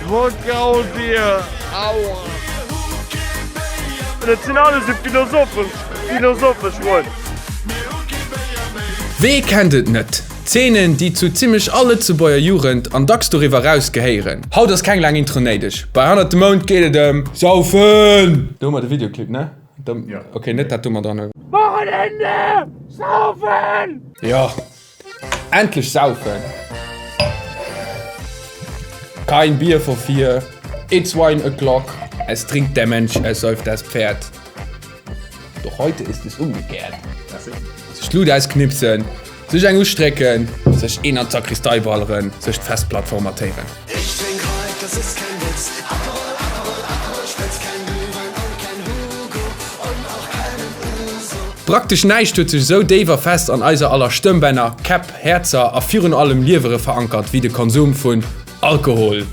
Wodder Aua! Dat sinn alles esou philosophesch, philosophesch Froen. Wee kennt et net? Zeenen, déi zu zimmlech all Lëtzebuerger Jugend an dacks doriwwer eraus gehéieren. Haut ass keng laang Intro néideg, bei Hannert dem Mound geet et ëm Saufen! Do hu mer de Videoclip, ne? Ok, net dat do mat dran. Wochenende! Saufen! Jo. Endlech saufen! Kein Bier vor vier, it's wine o'clock, es trinkt der Mensch, es säuft das Pferd. Doch heute ist es umgekehrt. Sech d'Lut ausknipsen, sech eng ustrécken, sech een an d'Sakristei balleren, sech d'Festplatt formatéieren. Praktesch näischt huet sech esou déif a fest an eiser aller Stëmmbänner, Käpp, Häerzer a virun allem Liewere verankert wéi de Konsum vun Alkohol.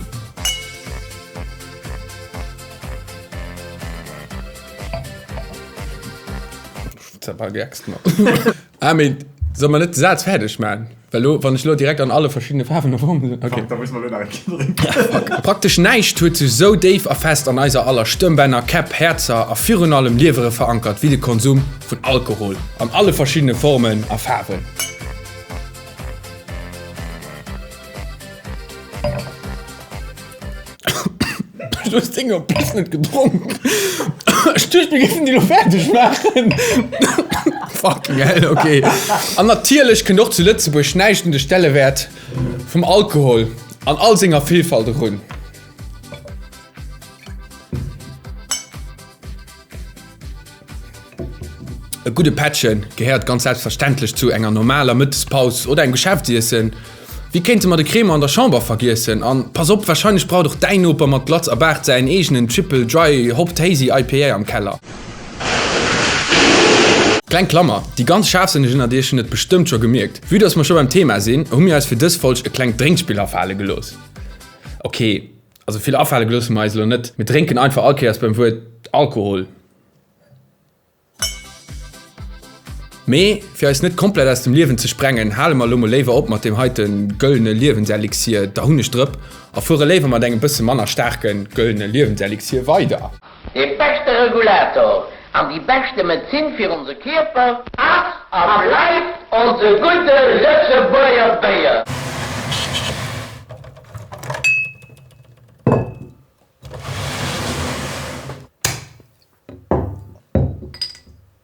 Ah mee soll mer net de Saz fäerdeg man? Well lo, wann ech lo direkt an alle verschiddene Faarwen a Formen sinn, okay. Da muss mer lo nach eng Kéier drénken. Praktesch näischt huet sech esou déif a fest an eiser aller Stëmmbänner, Käpp, Häerzer a virun allem Liewere verankert wéi de Konsum vun Alkohol an alle verschiddene Formen a Faarwen. Ech hues deng op plus net gedronk. Ech duecht mir géifen déi lo fäerdeg maachen. Fucking hell, okay. An natierlech kënnt och zu Lëtzebuerg näischt un de Stellewäert vum Alkohol an all senger Villfalt erun. E gudde Pättchen gehéiert ganz selbstverständlech zu enger normaler Mëttespaus oder engem Geschäftsiessen. Wéi kéinte mer de Crémant an der Chamber vergiessen? An pass op, warscheinlech braut och däin Noper mat Glatz a Baart säin eegenen Triple Dry Hopped Hazy IPA am Keller. Kleng Klammer, déi ganz Schaarfsënneg ënnert iech hunn et bestëmmt scho gemierkt, Vue dass mer scho beim Thema sinn, hu mir eis fir dës Folg e klengt Drénkspill afale gelooss. Ok, also vill afale gelooss hu mer eis elo net, mir drénken einfach all Kéiers beim Wuert Alkohol. Mee fir eis net komplett aus dem Liewen ze sprengen, hale mer elo mol léiwer op mat deem heite gëllene Liewenselixier, der Hunnegdrëpp, a fuere léiwer mat engem bësse manner staarke gëllene Liewenselixier weider. Dee beschte Regulator an déi beschte Medezin fir onse Kierper ass a bleift onse gudde Lëtzebuerger Béier!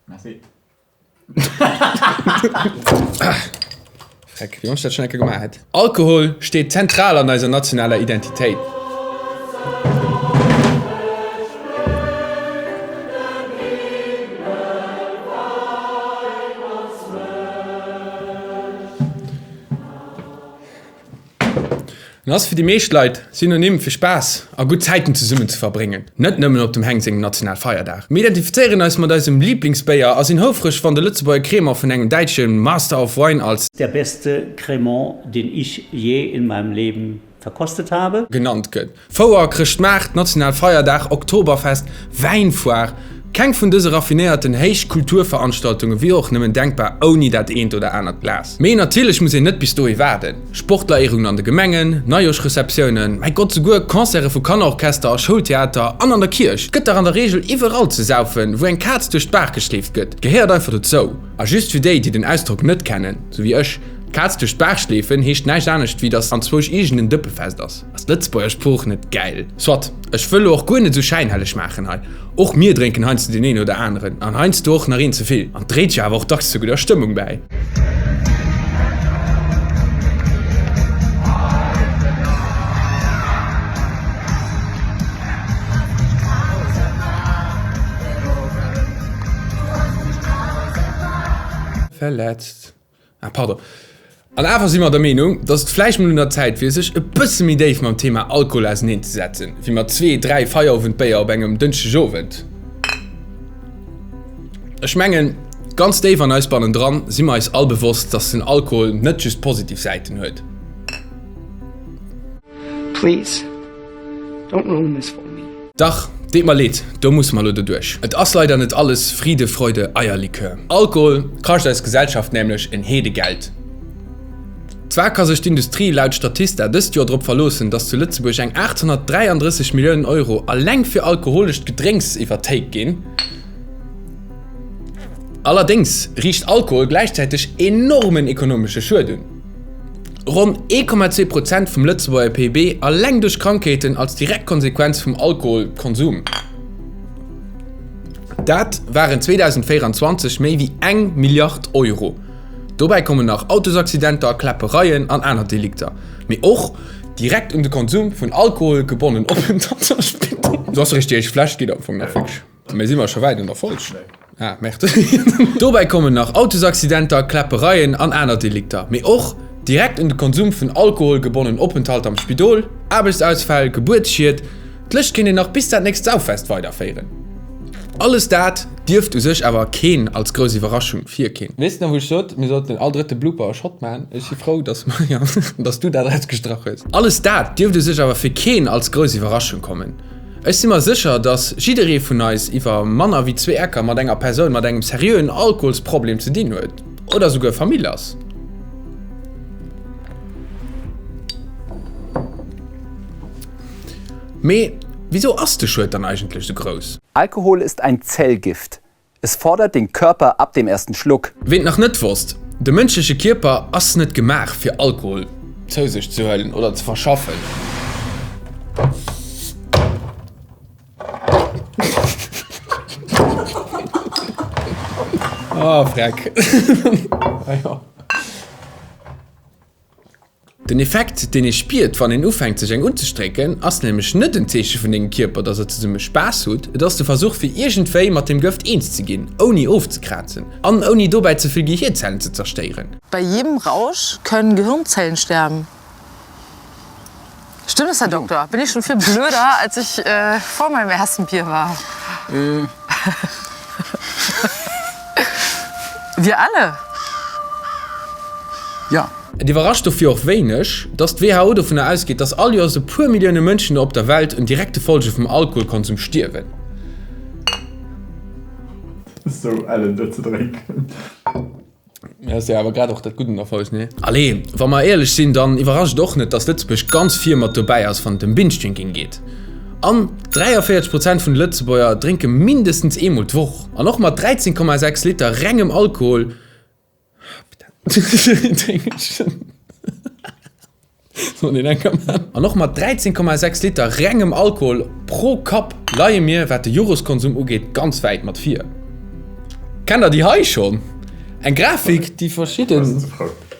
Merci. Freck, wéi wann ech dat schon eng Kéier gemaach hätt. Alkohol steet zentral an eiser nationaler Identitéit. En ass fir déi meescht Leit Synonym fir Spaass a gutt Zäiten zesummen ze verbréngen, net nëmmen op dem Heng sengem Nationalfeierdag. Mir identifizéieren eis mat eisem Liblingsbéier a sinn houfreg, wann de Lëtzebuerger Crémant vun engem däitsche Master of Wine als. Der beste Crémant, den ich je in meinem Leben verkostet habe. Genannt gëtt. Fouer, Chrëschtmaart, Nationalfeierdag, Oktoberfest, Wäinfoire, keng vun dëse raffinéierten Héichkulturveranstaltunge wier och nëmmen denkbar ouni dat eent oder anert Glas. Mee natierlech muss een net bis dohi waarden. Sportlerehrungen an de Gemengen, Neijooschreceptiounen, mäi Gott, souguer Concerte vu Kannerorchester a Schoultheater an an der Kierch. Gëtt dach an der Reegel iwwerall ze saufen, wou eng Kaz duerch d'Baach geschleeft gëtt. Gehéiert einfach dozou. A just fir déi, déi den Ausdrock net kennen, sou wéi ech, D'Kaz duerch d'Baach schleefen heescht näischt anescht wéi datt anzwousch iergend en Dëppefest ass. Ass d'Lëtzebuerger Sprooch net gäil? Soit, ech wëll lo och guer net esou schäinhelleg maachen hei. Och mir drénken heiansdo deen een oder aneren, an heiansdo och nach een ze vill. An dréit jo awer och dacks zur gudder Stëmmung bäi. Verletzt. Ah, pardon. An awer si mer der Meenung, dass et vläicht mol un der Zäit wier, sech e bësse méi déif mam Thema Alkohol auserneenzesetzen, wéi mat zwee, dräi Feierowendbéier op engem Dënschdegowend. Ech mengen, ganz déif an eis bannendran si mer eis all bewosst, dass den Alkohol net just positiv Säiten huet. Please, don't ruin this for me. Dach, deet mer leed, do musse mer elo doduerch. Et ass leider net alles Friede, Freude, Eierlikör. Alkohol kascht eis Gesellschaft nämlech en Heedegeld. Zwar ka sech d'Industrie laut Statista dëst Joer drop verloossen, datt zu Lëtzebuerg eng 833 Milliounen Euro alleng fir alkoholescht Gedrénks iwwer d'Théik ginn. Allerdéngs riicht Alkohol gläichzäiteg enormen ekonomesche Schued un. Ronn 1,2 Prozent vum Lëtzebuerger PIB alleng duerch Krankheeten als direkt Konsequenz vum Alkoholkonsum. Dat waren 2024 méi wéi eng Milliard Euro. Dobäi kommen nach Autosaccidenter, Kläppereien an aner Delikter, mee och direkt un de Konsum vun Alkohol gebonnen Openthalter am Spidol. Du has eréischt déi éischt Fläsch, geet am Fong nach wierklech. Mee si mer scho wäit an der Folg? Ah, Merde. Dobäi kommen nach Autosaccidenter, Kläppereien an aner Delikter, mee och direkt un de Konsum vun Alkohol gebonnen Openthalter am Spidol, Aarbechtsausfäll, Gebuertsschied. D'Lëscht kéint een nach bis dat nächst Sauffest weiderféieren. Alles dat dierft u sech awer keen als grouss Iwwerraschung virkeen. Weess de nach wou ech sot, mir sollten all drëtte Blooper e Shot maachen? Ech si frou, dass mer, dass du dat erausgestrach hues. Alles dat dierft u sech awer fir keen als grouss Iwwerraschung kommen. Ech si mer sécher, dass jidderee vun eis iwwer manner wéi zwee Ecker mat enger Persoun mat engem seriöen Alkoholsproblem ze dinn huet oder souguer Famill ass. Mee wisou ass de Schued dann eigentlech sou grouss? Alkohol ist ein Zellgift. Es fordert den Körper ab dem ersten Schluck. Ween et nach net wosst, De mënschleche Kierper ass net gemaach fir Alkohol zou sech ze huelen oder ze verschaffen. Oh freck. Den Effekt, deen ee spiert, wann een ufänkt sech eng unzestrécken, ass nämlech net en Zeeche vun dengem Kierper, dass der zesumme Spaass hutt, et ass de Versuch fir iergendwéi mat dem Gëft eens ze ginn, ouni ofzekrazen an ouni dobäi ze vill Gehierzellen ze zerstéieren. Bei jedem Rausch können Gehirnzellen sterben. Stimmt es, Herr Doktor? Bin ich schon viel blöder, als ich äh, vor meinem ersten Bier war? Äh. Wir alle. Ja. Et iwwerrascht dofir och wéineg, dass d'WHO dovunner ausgeet, dass all Joers e puer Millioune Mënschen op der Welt un direkte Folge vum Alkoholkonsum stierwen. Sou ellen do ze drénken. Ass jo awer grad och dat Gutt un der Fouss, nee? Allez, wa mer éierlech sinn, dann iwwerrascht et och net, dass Lëtzebuerg ganz vir mat dobäi ass, wann et ëm Binge-Drinking geet. An 43 Prozent vun de Lëtzebuerger drénke mindestens eemol d'Woch. An och mat 13,6 Liter rengem Alkohol An och mat 13,6 Liter rengem Alkohol pro Kapp leie mir, wat de Joreskonsum ugeet, ganz wäit mat vir. Kennt der déi hei schonn? Eng Grafik, déi verschidden.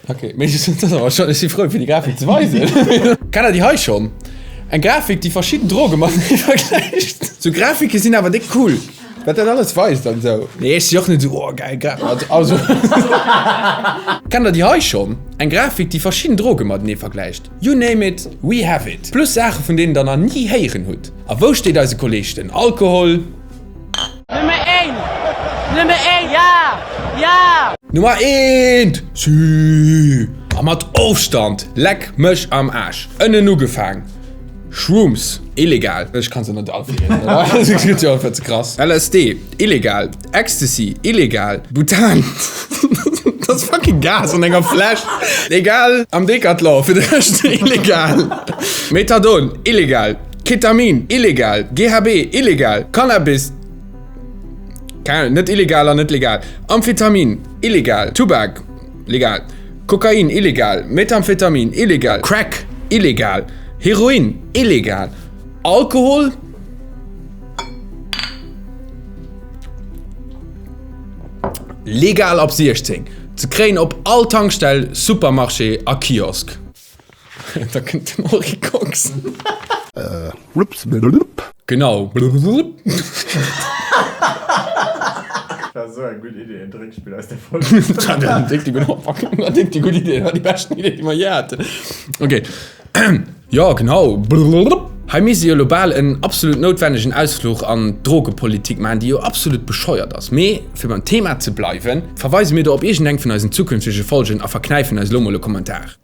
Ok, mee ech si frou fir déi Grafik ze weisen. Kennt der déi hei schonn? Eng Grafik, déi verschidden Droge matenee vergläicht. Sou Grafike sinn awer déck cool. Wat dat alles weist an esou. Nee, ech si och net esou, oh geil Grafik. Also, kennt der déi hei schonn? Eng Grafik, déi verschidden Droge matenee vergläicht. You name it, we have it. Plus Saache vun deenen der nach ni héieren hutt. A wou steet eise Kolleg den Alkohol? Nummer eent! Nummer eent! Ja! Ja! Nummer eent! Süü! A mat Ofstand! Leck mech am Aarsch! Ënnen ugefaang. Shrooms, illegal, ech kann se net all virliesen, oder? Dat gëtt jo einfach ze krass. LSD, illegal, Ecstasy, illegal, Butan, dat ass fucking Gas an enger Fläsch, legal am Decathlon, fir de Rescht illegal, Methadon, illegal, Ketamin, illegal, GHB, illegal, Cannabis, keng Ahnung, net illegal an net legal, Amphetamin, illegal, Tubak, legal, Kokain, illegal, Methamphetamin, illegal, Crack, illegal, Heroin, illegal, Alkohol, legal ab 16, ze kréien op all Tankstell, Supermarché a Kiosk. Da kënnt den Henri Kox. Genau. Dat war sou eng gutt Idee, en Drénkspill aus der Folg ze maachen. Dat war déck déi gutt Idee, dat war déi beschten Idee, déi mer jee haten. Ok. Jo, genau. Hei misst ee jo elo bal en absolut noutwennegen Ausfluch an d'Drogepolitik maachen, déi jo absolut bescheuert ass. Mee fir beim Thema ze bleiwen, verweise mir do op iergendeng vun eisen zukünftege Folgen a verknäifen eis elo mol e Kommentar.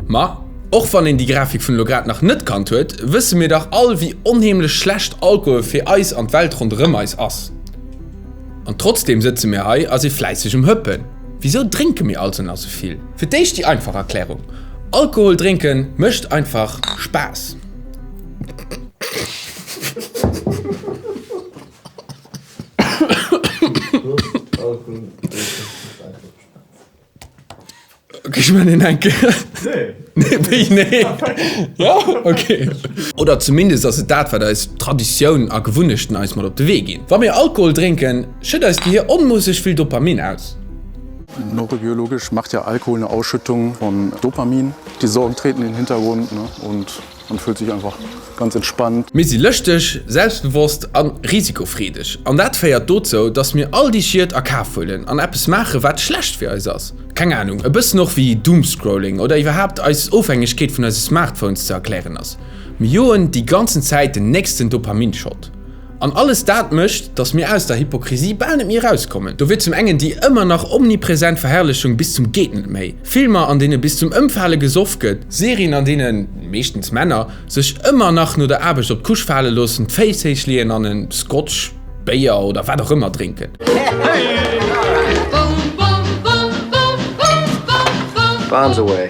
Ma och wann een déi Grafik vun elo grad nach net kannt huet, wësse mir dach all, wéi onheemlech schlecht Alkohol fir eis an d'Welt ronderëm eis ass. An trotzdeem sëtze mir hei a si fläisseg um Hëppen. Wisou drénke mir also nach sou vill? Fir d'éischt déi einfach Erklärung, Alkohol drénke mécht einfach Spaass. Ok, ech man een enke. Nee. Nee, wéi nee? Ja, ok. Oder zumindest ass et dat, wat eis Traditioun a Gewunnechten eis mat op de Wee ginn. Wa mir Alkohol drénken, schëtt eist Gehier onmoosseg vill Dopamin aus. Neurobiologisch macht ja Alkohol eine Ausschüttung von Dopamin. Die Sorgen treten in den Hintergrund, ne, und man fühlt sich einfach ganz entspannt. Mir si lëschteg, selbstbewosst a risikofreedeg. An dat féiert dozou, dass mir all déi Schied a Kaf huelen an eppes maache wat schlecht fir eis ass. Keng Anung, e bëssen och wéi Doomscrolling oder iwwerhaapt eis Ofhängegkeet vun eise Smartphones ze erklären ass. Mir joen déi ganzen Zäit den nächsten Dopaminshot. An alles dat mécht, dass mir aus der Hypokrisie bal net méi erauskommen. Do wier zum engen déi ëmmer nach omnipresent Verherrlechung bis zum Geet-net-méi, Filmer an deene bis zum Ëmfale gesoff gëtt, Serien an deenen, meeschtens Männer, sech ëmmer nach no der Aarbecht op d'Couche fale loossen, d'Féiss héich leeën an en Scotch, Béier oder wat och ëmmer drénken. Bombs away.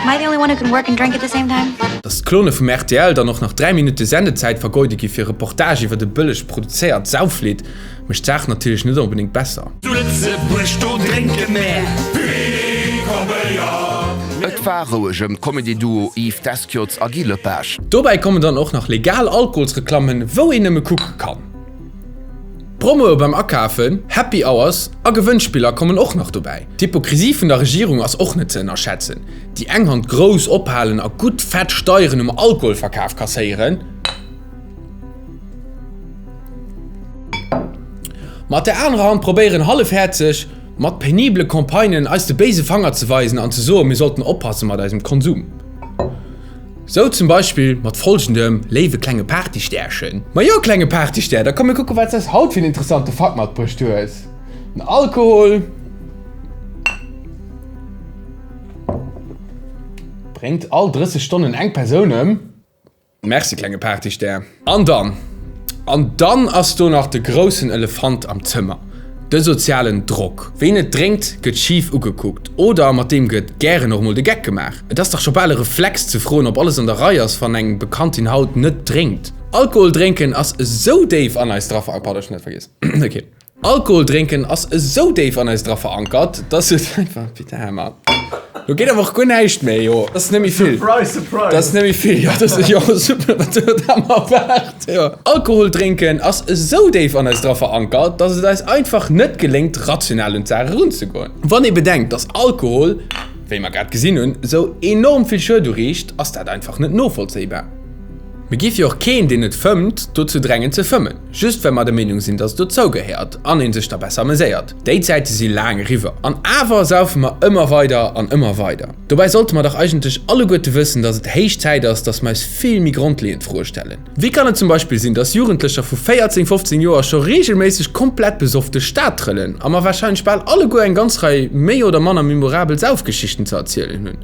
Am I the only one who can work and drink at the same time? Dass d'Klone vum rtl dann och nach 3 Minutte Sendezäit vergeude gi fir Reportage iwwert e bëlleg produzéiert Sauflidd, mécht d'Saach natierlech net onbedéngt besser. Zu Lëtzebuerg, do drénke mär Picobéier. Et war roueg ëm d'Comedy-Duo Yves Desquiotz a Guy Lepage. Dobäi kommen dann och nach legal Alkoholsreklammen, wou een nëmme kucke kann. Promoe beim Akafen, Happy Hours a Gewënnspiller kommen och nach dobäi. D'Hypokrisie vun der Regierung ass och net ze ënnerschätzen. Déi eng Hand grouss ophalen a gutt fett Steieren um Alkoholverkaf kasséieren, mat der anerer Hand probéieren hallefhäerzeg mat penibele Campagnen eis de béise Fanger ze weisen an ze soen, mir sollten oppasse mat eisem Konsum. Sou zum Beispill mat folgendem léiwe klenge Partystärchen. Majo klenge Partystär, da komm mir kucke wat s eis haut fir en interessante Fakt matbruecht hues. Den Alkohol bréngt all 30 Stonnen eng Persoun ëm. Merci klenge Partystär. An dann, an dann ass do nach de groussen Elefant am Zëmmer, de sozialen Drock. Ween net drénkt, gëtt schif ugekuckt oder mat deem gëtt gären och mol de Geck gemaach. Et ass dach scho bal e Reflex ze froen, ob alles an der Rei ass, wann eng Bekanntin haut net drénkt. Alkohol drénken ass esou déif an eis dra ver-, pardon, ech hunn dat vergiess, ok. Alkohol drénken ass esou déif an eis dra verankert, dass et einfach, putain man, lo geet awer och guer näischt méi, jo, dat ass net méi vill, Surprise, surprise. dat ass net méi vill, jo, dat ass, jo, super, wat huet dat mer erwaart, jo. Alkohol drénken ass esou déif an eis dra verankert, dass et eis einfach net geléngt, rational un d'Saach erunzegoen. Wann ee bedenkt, dass Alkohol, wéi mer grad gesinn hunn, esou enorm vill Schued uriicht, ass dat einfach net novollzéibar. Mir géife jo och keen, deen net fëmmt, dozou drängen ze fëmmen, just well mer der Meenung sinn, dass et dozou gehéiert an ee sech da besser ameséiert. Déi Zäite si laang eriwwer. An awer saufe mer ëmmer weider an ëmmer weider. Dobäi sollte mer dach eigentlech alleguerte wëssen, dass et héich Zäit ass, dass mer eis vill méi grondleeënd Froe stellen. Wéi kann et zum Beispill sinn, dass Jugendlecher vu 14, 15 Joer scho reegelméisseg komplett besoff duerch d'Stad trëllen a mer warscheinlech bal alleguer eng ganz Rei méi oder manner memorabel Saufgeschichten ze erzielen hunn?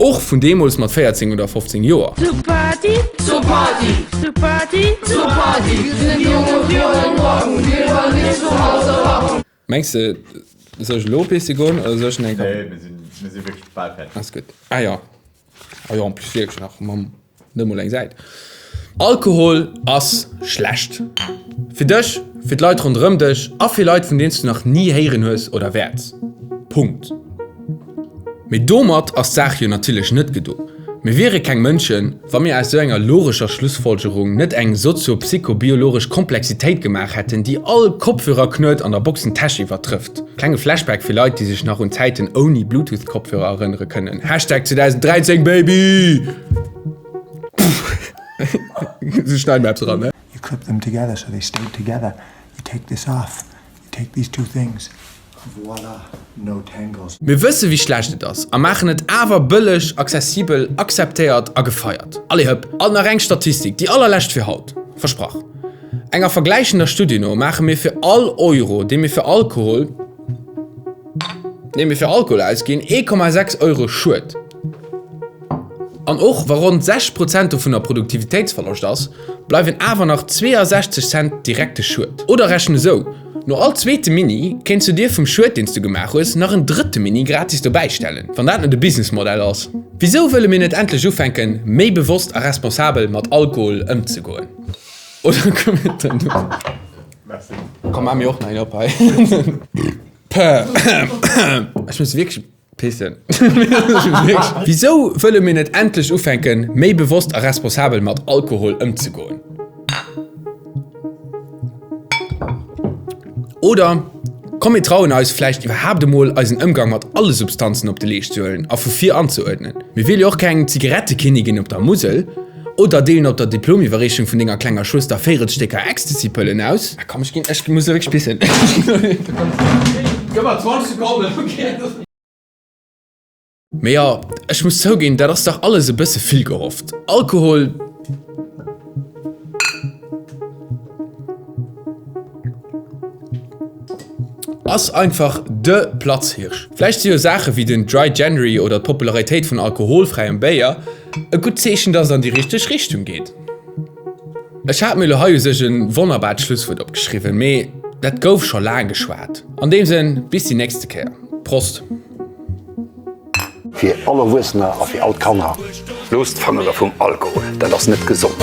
Och vun deemools mat 14 oder 15 Joer. Zur Party, zur Party, zur Party, zur Party. Wir sind jung und führen morgen, wir wollen nicht zu Hause hocken. Mengs de, soll ech elo pisse goen oder soll ech nach eng Kapp? Nee, mir sinn, mir si wierklech bal fäerdeg. Ass gutt. Ah jo, ah jo, en plus wierklech nach, Mamm, net emol eng Säit. Alkohol ass schlecht. Fir dech, fir d'Leit ronderëm dech a fir Leit, vun deenen s du nach ni héieren hues oder wäerts. Punkt. Mee domat ass d'Saach jo natierlech net gedo. Mir wiere keng Mënschen, wa mir aus sou enger logescher Schlussfolgerung net eng sozio-psycho-biologesch Komplexitéit gemaach hätten, déi all Kopfhörerknuet an der Boxentäsch iwwertrëfft. Klenge Flashback fir Leit, déi sech nach un Zäiten ouni Bluetooth-Kopfhörer erënnere kënnen, Hashtag 2013 Baby! Sou schneiden mer eppes eran, ne? You clip them together so they stay together. You take this off. You take these two things. Voila, no tangles. Mir wësse wéi schlecht et ass a maachen et awer bëlleg, accessibel, akzeptéiert a gefeiert. Allez hëpp, alt nach eng Statistik, déi allerlescht fir haut, versprach. Enger vergläichender Studie no maache mir fir all Euro, dee mir fir Alkohol, dee mir fir Alkohol ausginn, 1,6 Euro Schued. An och wa ronn 60 Prozent dovunner Produktivitéitsverloscht ass, bleiwen awer nach 62 Cent direkte Schued. Oder rechent esou. No all zweete Mini kéints du dir vum Schued deen s du gemaach hues nach en drëtte Mini gratis dobäi stellen, wann dat net e Businessmodell ass. Wisou wëlle mir net endlech ufänken méi bewosst a responsabel mat Alkohol ëmzegoen? Oder Komm maach mir och nach een op hei. Ech muss wierklech Pissen. Wisou wëlle mir net endlech ufänken, méi bewosst a responsabel mat Alkohol ëmzegoen? Oder komm mir trauen eis vläicht iwwerhaapt emol eisen Ëmgang mat alle Substanzen op de Leescht ze huelen a vu vir anzeuerdnen. Mir wiele jo och keng Zigarettekinnigin op der Musel. Oder deelen op der Diplomiwwerreechung vun denger klenger Schwëster Véirelstécker Ecstasy-Pëllen aus. Ah komm, ech ginn, ech muss elo wierklech pissen. Gëff mer 20 Sekonnen, okay? Mee jo, ech muss zouginn, dat ass dach alles e bësse vill gehofft. Alkohol. Ass einfach de Platzhirsch. Vläicht si jo Saache wéi den Dry January oder d'Popularitéit vun alkoholfräiem Béier e gutt Zeechen, dass et an déi richteg Richtung geet. Ech hat mir elo hei u sech e wonnerbart Schlusswuert opgeschriwwen, mee dat gouf scho laang geschwat. An deem Sënn, bis déi nächste Kéier. Prost! Fir all Erwuessener a fir all d'Kanner. Loosst d'Fangere vum Alkohol, dat ass net gesond.